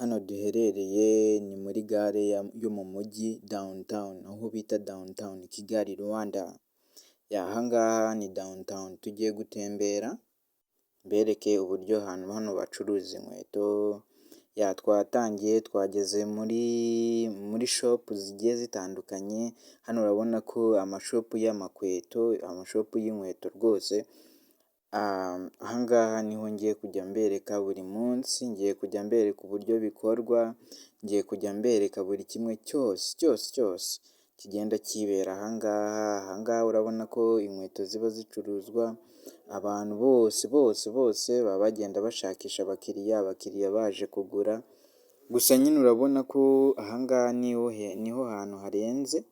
Hano duherereye ni muri gare yo mu mujyi downtown, aho bita downtown Kigali, Rwanda. Aha ngaha ni downtown, tugiye gutembera mbereke uburyo ahantu hano bacuruza inkweto. Twatangiye twageze muri shop zigiye zitandukanye. Hano urabona ko amashop y'amakweto, amashop y'inkweto rwose. Aha ngaha niho ngiye kujya mbereka buri munsi, ngiye kujya mbereka uburyo bikorwa, ngiye kujya mbereka buri kimwe cyose cyose cyose kigenda kibera aha ngaha. Aha ngaha urabona ko inkweto ziba zicuruzwa, abantu bose bose bose baba bagenda bashakisha abakiriya, abakiriya baje kugura. Gusa nyine urabona ko aha ngaha niho hantu harenze,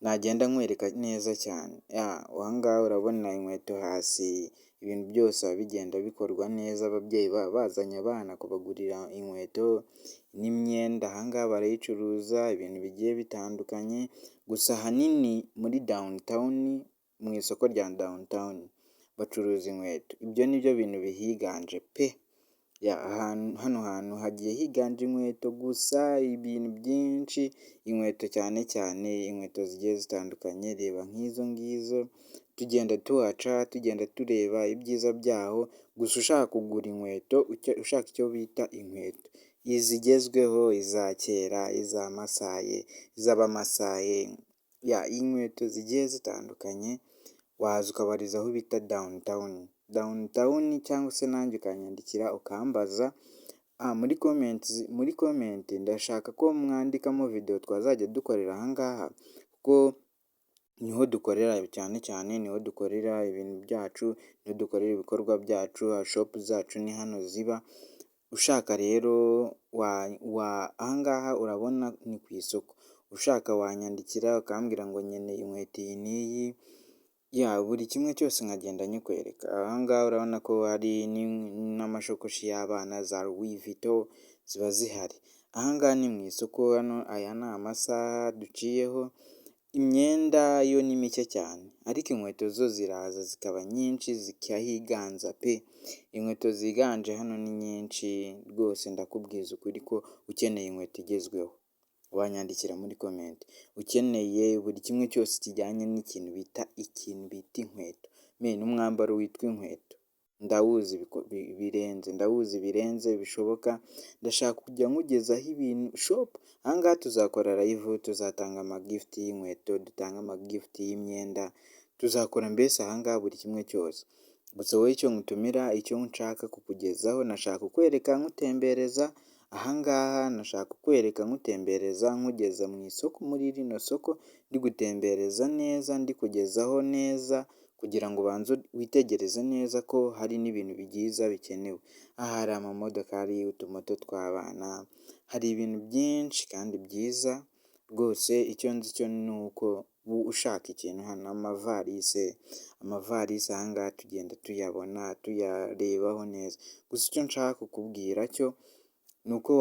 nagenda nkwereka neza cyane. Aha ngaha urabona inkweto hasi, ibintu byose biba bigenda bikorwa neza, ababyeyi baba bazanye abana kubagurira inkweto n'imyenda, aha ngaha barayicuruza, ibintu bigiye bitandukanye. Gusa ahanini muri downtown, mu isoko rya downtown bacuruza inkweto, ibyo ni byo bintu bihiganje pe! Hano hantu hagiye higanje inkweto gusa, ibintu byinshi, inkweto cyane cyane inkweto zigiye zitandukanye, reba nk'izo ngizo. Tugenda tuhaca, tugenda tureba ibyiza byaho. Gusa ushaka kugura inkweto, ushaka icyo bita inkweto, izigezweho, iza kera, iza masaye, iz'abamasaye, inkweto zigiye zitandukanye, waza ukabariza aho bita downtown, downtown, cyangwa se nanjye ukanyandikira ukambaza muri comment. Muri comment ndashaka ko mwandikamo video twazajya dukorera aha ngaha, kuko niho dukorera cyane cyane, niho dukorera ibintu byacu, niho dukorera ibikorwa byacu, shop zacu ni hano ziba. Ushaka rero aha ngaha urabona ni ku isoko, ushaka wanyandikira ukambwira ngo nkeneye inkweto iyi n'iyi, ya buri kimwe cyose nkagenda nyikwereka. Aha ngaha urabona ko hari n'amashakoshi y'abana, za Louis Vuitton ziba zihari. Aha ngaha ni mu isoko, hano aya ni amasaha duciyeho. Imyenda yo ni mike cyane, ariko inkweto zo ziraza zikaba nyinshi, zikahiganza pe! Inkweto ziganje hano ni nyinshi rwose. Ndakubwiza ukuri ko ukeneye inkweto igezweho wanyandikira muri comment, ukeneye buri kimwe cyose kijyanye n'ikintu bita inkweto, n'umwambaro witwa inkweto ndawuzi birenze, ndawuzi birenze bishoboka. Ndashaka kujya nkugezaho ibintu shop. Aha ngaha tuzakora live, tuzatanga amagift y'inkweto, dutange amagift y'imyenda, tuzakora mbese aha ngaha buri kimwe cyose. Gusa wowe icyo nkutumira, icyo nshaka kukugezaho, nashaka kukwereka nkutembereza aha ngaha, nashaka kukwereka nkutembereza, nkugeza mu isoko, muri rino soko ndi gutembereza neza, ndi kugezaho neza kugira ngo ubanze witegereze neza ko hari n'ibintu byiza bikenewe. Aha hari amamodokari, utumoto tw'abana, hari ibintu byinshi kandi byiza rwose. Icyo nzi cyo ni uko ushaka ikintu hano, amavarisi, amavarisi aha ngaha tugenda tuyabona, tuyarebaho neza. Gusa icyo nshaka kukubwira cyo ni uko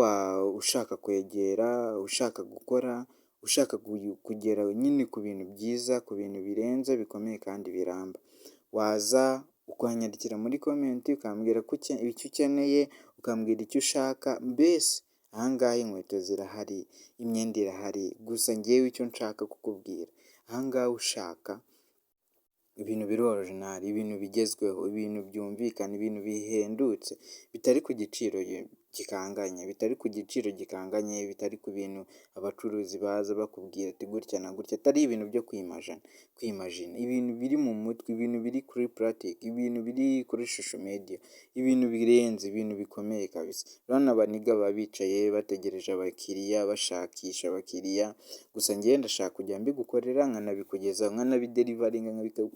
ushaka kwegera, ushaka gukora, ushaka kugera nyine ku bintu byiza, ku bintu birenze bikomeye kandi biramba, waza ukanyandikira muri comment, ukambwira icyo ukeneye, ukambwira icyo ushaka. Mbese aha ngaha inkweto zirahari, imyenda irahari. Gusa njyewe icyo nshaka kukubwira aha ngaha, ushaka ibintu biri original, ibintu bigezweho, ibintu byumvikana, ibintu bihendutse, bitari ku giciro gikanganye, bitari ku giciro gikanganye, bitari ku bintu abacuruzi baza bakubwira ati gutya na gutya, atari ibintu byo kwimajina, kwimajina, ibintu biri mu mutwe, ibintu biri kuri pratique, ibintu biri kuri social media, ibintu birenze, ibintu bikomeye kabisa. Urabona abanigga baba bicaye bategereje abakiriya, bashakisha abakiriya. Gusa njyewe ndashaka kujya mbigukorera, nkanabikugezaho, nkanabideliveringa,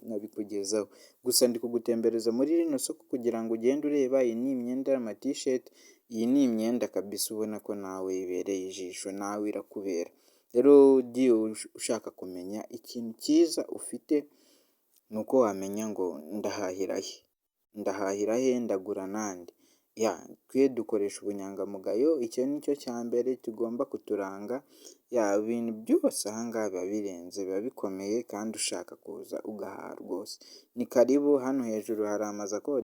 nkabikugezaho. Gusa ndi kugutembereza muri rino soko kugira ngo ugende ureba. Iyi ni imyenda y'amatisheti, iyi ni imyenda kabisa ubona ko nawe ibereye ijisho, nawe irakubera. Rero ugiye ushaka kumenya ikintu cyiza ufite, ni uko wamenya ngo ndahahira he, ndahahira he, ndagura nande? Ya twe dukoresha ubunyangamugayo, icyo ni cyo cya mbere tugomba kuturanga. Ya ibintu byose aha ngaha biba birenze, biba bikomeye, kandi ushaka kuza ugahaha rwose ni karibu. Hano hejuru hari amazu akodeshwa.